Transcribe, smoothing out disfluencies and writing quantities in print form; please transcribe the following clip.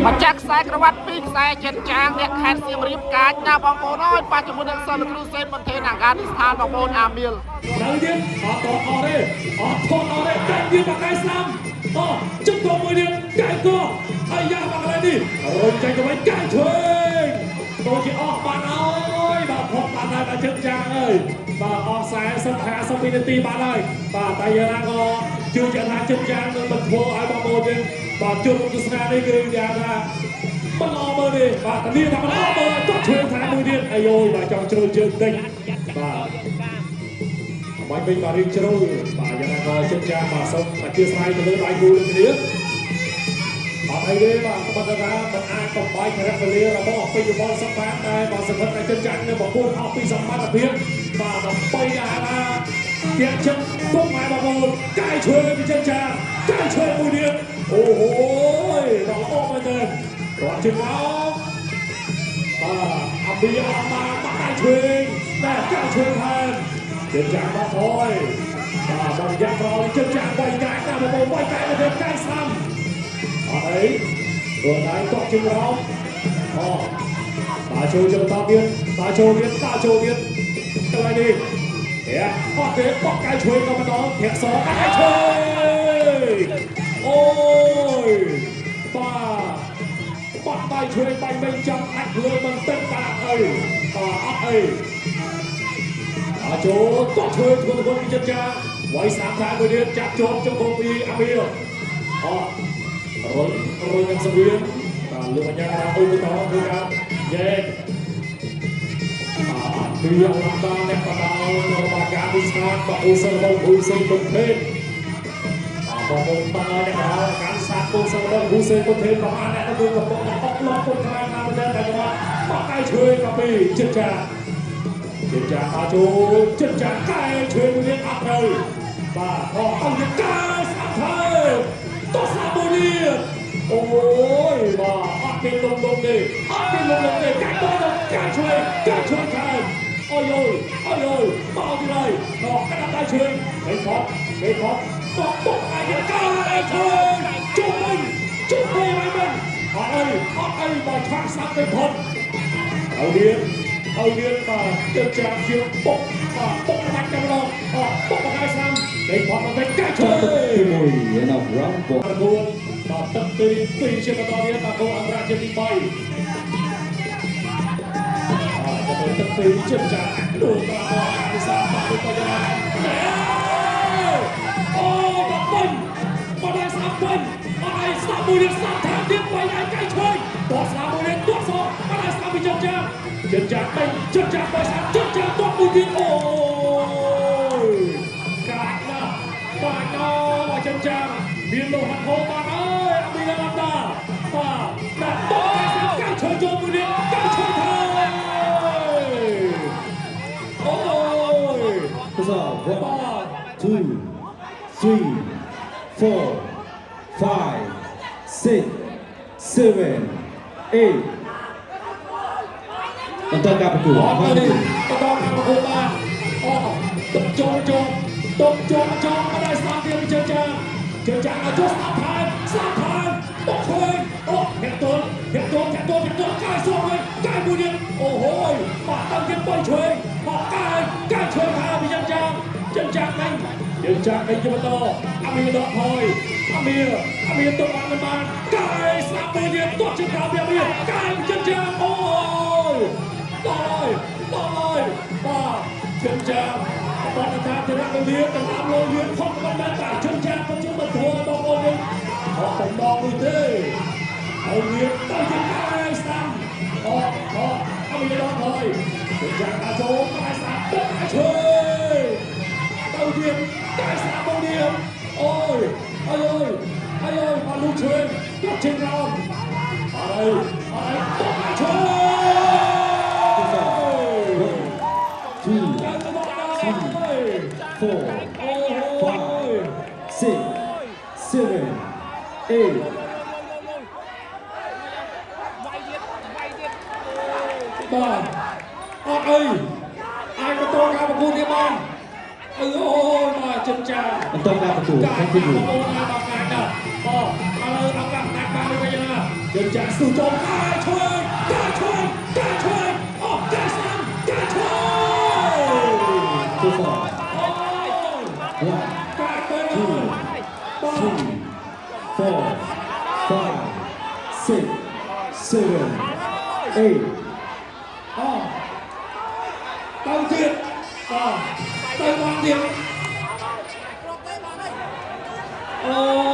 ម្ចាស់ខ្សែក្រវ៉ាត់ពីរខ្សែចិនចាងអ្នកខេត្តសៀមរាបកាចណាបងប្អូនអើយប៉ះជាមួយនឹងសិលគ្រូសេនបន្ថេនអាហ្គានីស្ថានបងប្អូនអាមៀល នៅទៀតអត់តអស់ទេអត់ថត់អស់ទេតែទៀតបកាយស្ដាំអជិតទៅមួយទៀតកែកអាយ៉ាមកកន្លែងនេះរុញចេញទៅវិញកែឆ្វេងដូចជាអស់បានហើយបាទផុតបានហើយបាទជិតចាងអើយបាទអស់40 50វិនាទីបានហើយបាទតែយ៉ាងណាក៏ជឿជាក់ថាជិតចាងនឹងមិនធ្វើឲ្យបងប្អូនយើងបាទជួបទស្សនានេះគឺយ៉ាងថាមិនល្អមើលទេបាទតានេះថាមិនល្អមើលគាត់ឆ្វេងថែមមួយទៀតអាយយបាទចង់ជ្រុលជើងតិចបាទ បាញ់វិញបាទរៀងជ្រុលបាទយ៉ាងណាក៏ចិត្តចាបាទសូមអធិស្ឋានទៅលើដៃគូនឹងគ្នាអត់អីទេបាទបើថាមិនអាចបំបាយខរៈវេលារបស់ពេញបលសប្បានតែបាទសង្ឃឹមតែចិត្តចាញ់នៅប្រពន្ធអស់ពីសមត្ថភាពបាទដើម្បីថាតាក់ចិត្តពុកម៉ែបងប្អូនកែឈើពីចិត្តចាកែឈើមួយទៀតអូហូយដល់ល្អមែនទេរត់ជិះមកបាទអបិយអមបាបាក់ដៃឆ្វេងតែកែឈើថែម ជិតចាងមកថយបាទដល់រយៈក្រោយជិតចាងវាយកែណាបងប្អូនវាយកែទៅកែស្ដាំអត់អីខ្លួនឯងតក់ជើងរោមអូបាទចូលជាបន្តទៀតបាទចូលទៀតបាទចូលទៀតកន្លែងនេះហេអត់ទេបកកែឆ្វេងក៏ម្ដងធាក់សកែឆ្វេងអូយបាទបាក់ដៃឆ្វេងបាញ់វិញចាំដាច់លើមិនទឹកបាទអីបាទអត់អី អាចូលតោះជួយធ្វើទៅពីចិត្តចាវាយស្នាមតាមមួយទៀតចាប់ជាប់ជង្គង់ពីអាមៀអរុញរុញនឹងសវៀនបាទលោកអញ្ញាកណ្ដាលអូបតធ្វើការយែកបាទពីអឡាតាអ្នកបដារបស់ការវិស្សាបាទអូសិលបងហ៊ូសេនពុនភេនបាទបងប្អូនបាទអ្នកបដាការវិស្សាអូសិលបងហ៊ូសេនពុនភេនប្រហែលអ្នកគឺកំពុងតែអុកឡុកពុនខ្មែរតាមតែតែគាត់បកកាយជួយកាពីចិត្តចា ចិត្តចាអាចូលចិត្តចាកែជួយមួយនេះអត់ត្រូវបាទអស់អង្គកែស្អាតថើតោះស្អាតមួយនេះអូយបាទអត់មានលំលំទេអត់មានលំលំទេកែតទៅកែជួយកែជួយថែមអូយអូយអូយអូយមកទីហើយដល់កណ្ដាលដៃជួយគេថតគេថតតបតបអាយកែជួយជុំវិញជុំវិញវិញវិញអត់អីអត់អីបាទឆាក់ស្អាតទៅផុត เอาเรียนเอาเรียนมาเจ้าจางเชียงปกมาปกมาจังลองออกปกมาได้ซ้ำในความมันเป็นใกล้เช ចប់ទឹក ย ទី1 end of round ประกวดมาตึกตีตีเชียงตอนนี้มาโกอันราชที่ไปจะเป็นตึกตีเชื่อมจากดูตาการสามมาดูตัวยาโอ้บักปิ้นมาได้สามปิ้นมาได้สามมูลสามแทงเดียบไปไหนใกล้ช่วยตัวสามมูลตัวสองมาได้สามไปเจ้าจ้าเจ้าจ้าไปเจ้าจ้าไปสามเจ้าจ้าตัวมูลโอ้ยกาดนะกาดนะว่าเจ้าจ้ามีโลหะโคมาเอ้ยอภิรัมดามาแต่ตัวสามใกล้ช่วยโจมูลใกล้ช่วยเธอโอ้ย 1 បាទ 2 3 4 5 6 7 8បន្តការប្រកួត អត់ទេបន្តការប្រកួតបានអូតុកចូលចូលតុកចូលចូលមកដល់ស្នាមទៀតជើងចាជើងចាឲ្យចូលស្នាមថែមស្នាមថែមបុកឆ្វេងអូអ្នកទល់អ្នកទល់អ្នកទល់អ្នកទល់កាយសួរវិញកាយមួយទៀតអូហូយបាទទៅទៀតបុយឆ្វេងបកកាយកាយឆ្វេងថែមពីជើងចាជើងចាដេញជើងចាដេញជាបន្តអាមីដកថយអាមីអាមីទល់បានមិនបានកាយស្នាមមួយទៀតទាត់ជើងក្រោមពីអាមីកាយជើងចាអូយ តហើយតហើយបាទជិនចាបទថាធរៈលាទៅតាមលោលឿនផុតមិនមែនតែជិនចាក៏ជិនមិនធ្វើបងប្អូននេះអត់តំដងនោះទេហើយលៀនទៅជាកាយស្ដាំអត់អត់អត់មានដល់ហើយជិនចាកាចូលកាយស្ដាំបុកកាយឈើទៅទៀតកាយស្ដាំមកទៀតអូយអើយអើយអើយមកលូឈើទាត់ជើងក្រោមអត់អីអត់អីបុកកាយឈើ 2 3 4 5 6 7 8 បាទអត់អីអាចបន្តការប្រកួតទៀតបានអើអូយបាទចិនចា បន្តការប្រកួត កាយ continue បងប្អូនបាទកាយណាស់បាទឥឡូវឱកាសណាស់បានដូចយ៉ាងណាចិនចា ការស៊ូចូលកែឆ្វេងកែឆ្វេងកែឆ្វេងអស់កែស្ដាំកែឆ្វេង Two four. អូ One, កែទៅ two, បាទ three, four, five, six, seven, eight. អទៅទៀតបាទទៅបានទៀតអូ